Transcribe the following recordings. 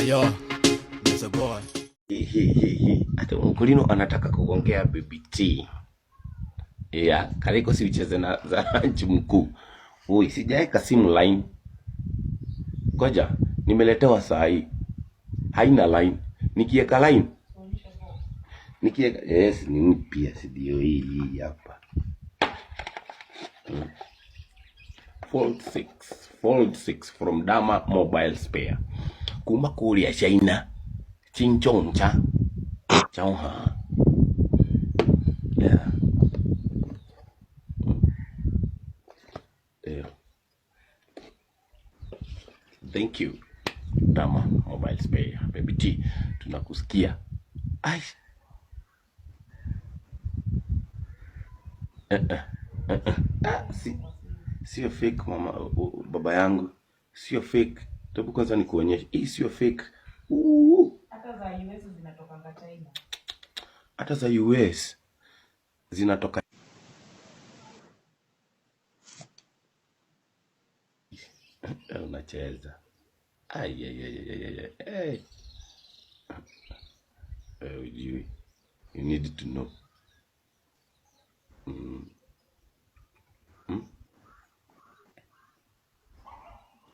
Yo, it's a boy. Hi. Ati Mkulino anataka kugongea Baby T. Yeah, Kariko si ucheze na za lunch mkuu. Ui, sijaeka simu line. Ngoja, nimeletewa saa hii. Haina line. Nikieka line. Nikieka yes, ni mpya si ndio hii hii hapa. Fold 6, Fold 6 from Dama Mobile Spare. Kuma kuria China. Chinchoncha. Chauha. Yeah. Yeah. Thank you. Dama Mobile Spare. Baby T, tunakusikia. Ai. Ah, si, sio fake mama, baba yangu. Sio fake. Hebu kwanza nikuonyeshe. Hii sio fake. Uu. Hata za US zinatokanga China. Hata za US zinatoka. Unacheza. Ai, ai, ai, ai, ai, ai. Hey. Ujui. You need to know.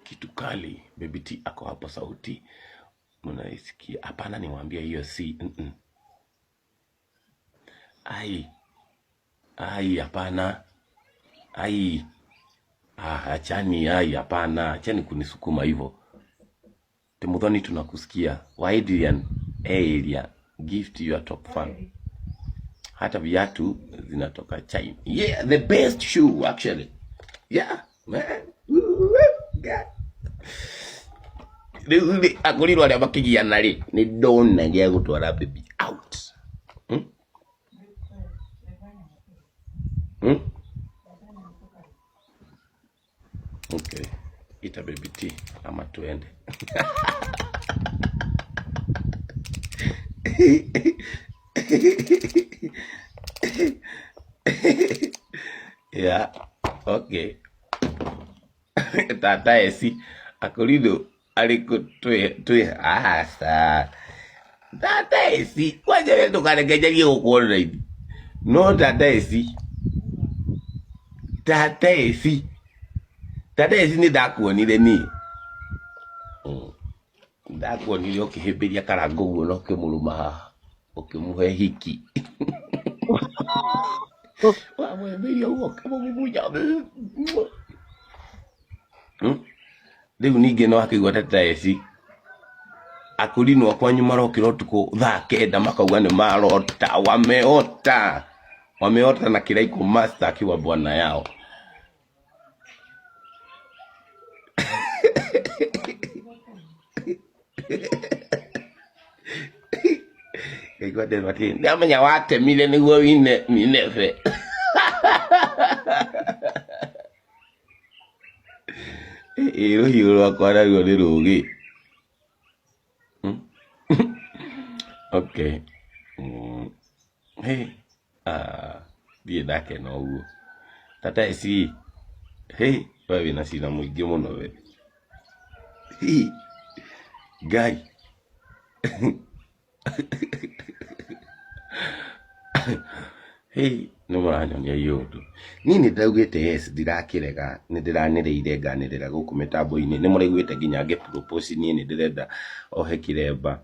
Kitu kali. Baby T ako hapo, sauti mnaisikia. Hapana, niwaambie hiyo si. Ai. Ai, hapana. Ai. Ah, achani, ai, hapana. Achani kunisukuma hivyo. Timuthoni, tunakusikia. Waidian area gift your top fan. Hata viatu zinatoka China. Yeah, the best shoe actually. Yeah, man. Yeah. Rĩu rĩ, akorirwo arĩa makĩgiana rĩ, nĩ ndona gĩa gũtwara baby out. Okay. Ita baby T ama tuende. Yeah. Okay. Tata eci akorirwo arĩ kũ twĩ twĩ aca. Tata eci kwanja we ndũkareke njarie gũkũ online. No tata eci. Tata eci. Tata eci nĩ ndakuonire niĩ. Ndakuonire ũkĩhĩmbĩria karango ũguo na ũkĩmũrũma haha. Ũkĩmũhe hiki. Wamũhĩmbĩria ũguo ũkĩmũmumunya. Rĩu ningĩ no akĩigua tata eci. Akũrinwo kwanyu marokĩra ũtukũ thaa kenda makauga nĩ marota, wameota. Wameota na Kiraiko Master akiwa bwana yao. Ngaigua nderwo atĩrĩ, ndamenya watemire nĩguo wine ninebe. Ĩ rũhiũ rwakwa naruo nĩ rũgĩ. Okay. Hey. Ah, ndirĩ ndakena ũguo. Tata eci. Hey, we wĩna cira mũingĩ mũno we. Hi. Ngai. Hey, nĩ mũranyonia iũndũ. Niĩ nĩ ndaugĩte yes, ndirakĩrega, nĩ ndĩranĩrĩire nganĩrĩra gũkũ mĩtambo-inĩ. Nĩ mũraiguĩte nginya ngĩ propose niĩ nĩ ndĩrenda ohe kĩremba.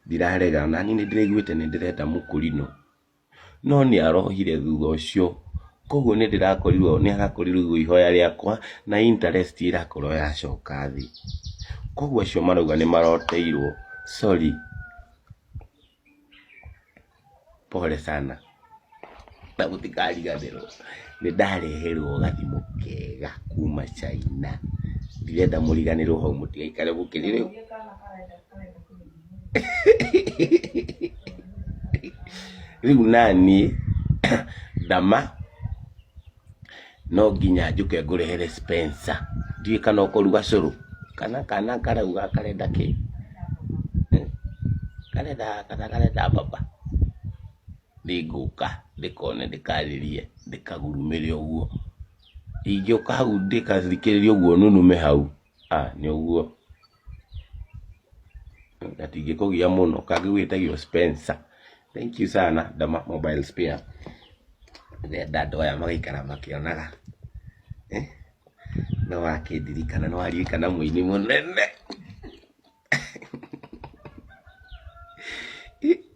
Ndirarega, na niĩ nĩ ndĩraiguĩte nĩ ndĩrenda mũkũrinũ. No nĩ arohire thutha ũcio. Koguo nĩ ndĩrakorirwo, nĩ arakorirwo igua ihoya rĩakwa na interest ĩrakorwo yacoka thĩ. Koguo acio marauga nĩ maroteirwo. Sorry. Pole sana. Na mũtikariganĩrwo. Nĩ ndareherwo gathimũ kega kuma China. Ndirenda mũriganĩrwo hau mũtigaikare mũkĩrire. Rĩu naniĩ ndama no nginya njũke ngũrehere Spencer. Ndiũĩ kana ũkũruga cũrũ kana kana karauga karenda kĩ. Karenda kana karenda mbamba. Nĩngũka ndĩkone ndĩkarĩrie ndĩkagurumĩre ũguo. Ingĩũka hau ndĩkathikĩrĩrie ũguo nunume hau. Ah, nĩ ũguo. Gatingĩkũgia mũno, kangĩ gwĩtagio Spencer. Thank you sana Dama Mobile Spare. Ndĩrenda andũ aya magaikara makĩonaga. Eh? No wakĩndirikana, no waririkana mũini mũnene.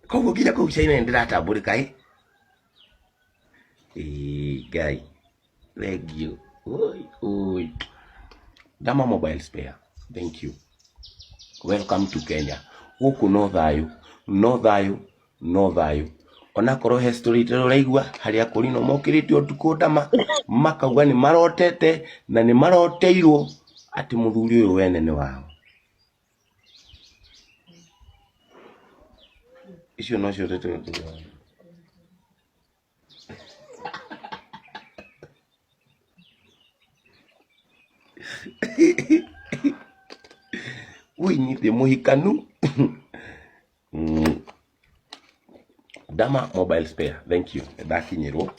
Koguo nginya kũu China nĩndĩratambũrĩka ĩ. Ĩĩ Ngai, thengiũ. Oi, oi. Dama Mobile Spare, thank you. Welcome to Kenya. Gũkũ no thayũ, no thayũ, no thayũ. Onakorwo he story itari ũraigua harĩa kũrino mokĩrĩte ũtukũ ndama makauga nĩ marotete na nĩ maroteirwo atĩ mũthuri ũyũ wene nĩ wao. Icio nocio ndeto. Ui niĩ mũhikanu. Dama Mobile Spare, thank you. Ndakinyĩrwo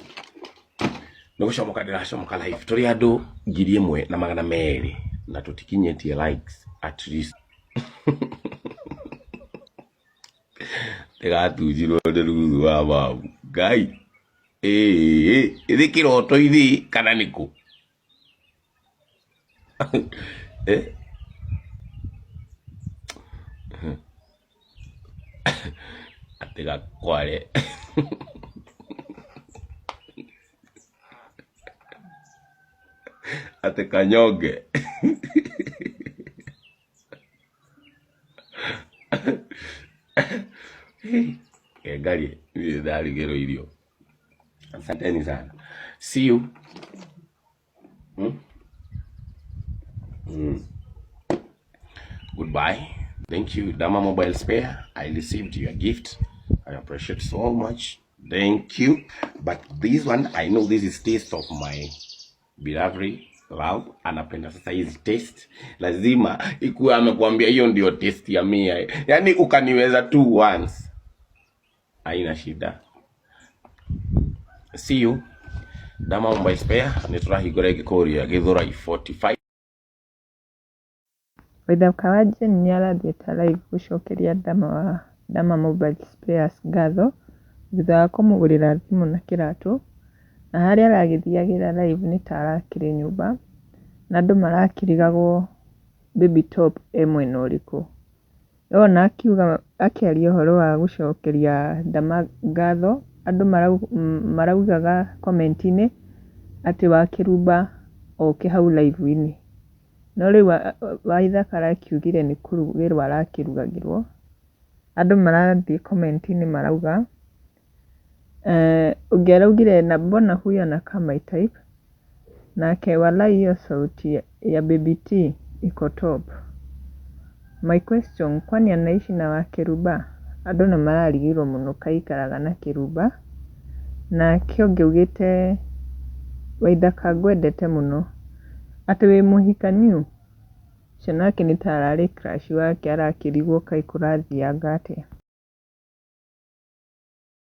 nĩ gũcomoka, ndĩracomoka live tũrĩ andũ 1200 na tũtikinyĩtie likes at least. Ndĩgatunjirwo nĩ ruthu wa mamu Ngai ĩĩ ĩthĩ kĩroto-inĩ kana nĩkũ? Eh? Atĩ gakware. Atĩ kanyonge. Ngarĩ niĩ ndarugĩrwo irio. Asanteni sana. See you. Goodbye. Thank you, Dama Mobile Spare. I received your gift. I appreciate so much. Thank you. But this one, I know this is taste of my beloved love. Anapenda sasa hizi taste. Lazima ikuwe amekuambia hiyo ndio taste ya mia. Yaani ukaniweza tu once. Haina shida. See you. Dama Mobile Spare nĩ tũrahingũra ĩngĩ kũrĩa Gĩthũrai 45. Waithaka wa Jane nĩarathiĩte live gũcokeria Dama wa Dama Mobile Spares ngatho thutha wa kũmũgũrĩra thimũ na kĩratũ, na harĩa aragĩthiagĩra live nĩ ta arakĩrĩ nyũmba, na andũ marakĩrigagwo Baby Top e mwena ũrĩkũ. Wona akiuga akĩaria ũhoro wa gũcokeria Dama ngatho, andũ maraugaga comment-inĩ atĩ Wakĩrumba oke hau live-inĩ. No rĩu Waithaka arakiugire nĩ kũrugĩrwo arakĩrugagĩrwo. Andũ marathiĩ comment-inĩ marauga, ũngĩ araugire na mbona huyu anakaa my type, nake walai hiyo sauti ya Baby T iko top. My question, kwani anaishi na Wakĩrumba? Andũ nĩ mararigirwo mũno kaikaraga na Kĩrumba. Nake ũngĩ augĩte Waithaka ngwendete mũno, atĩ wĩ mũhikaniu? Ũcio nake nĩ ta ararĩ crush wake arakĩrigwo kaĩ kũrathianga atĩa.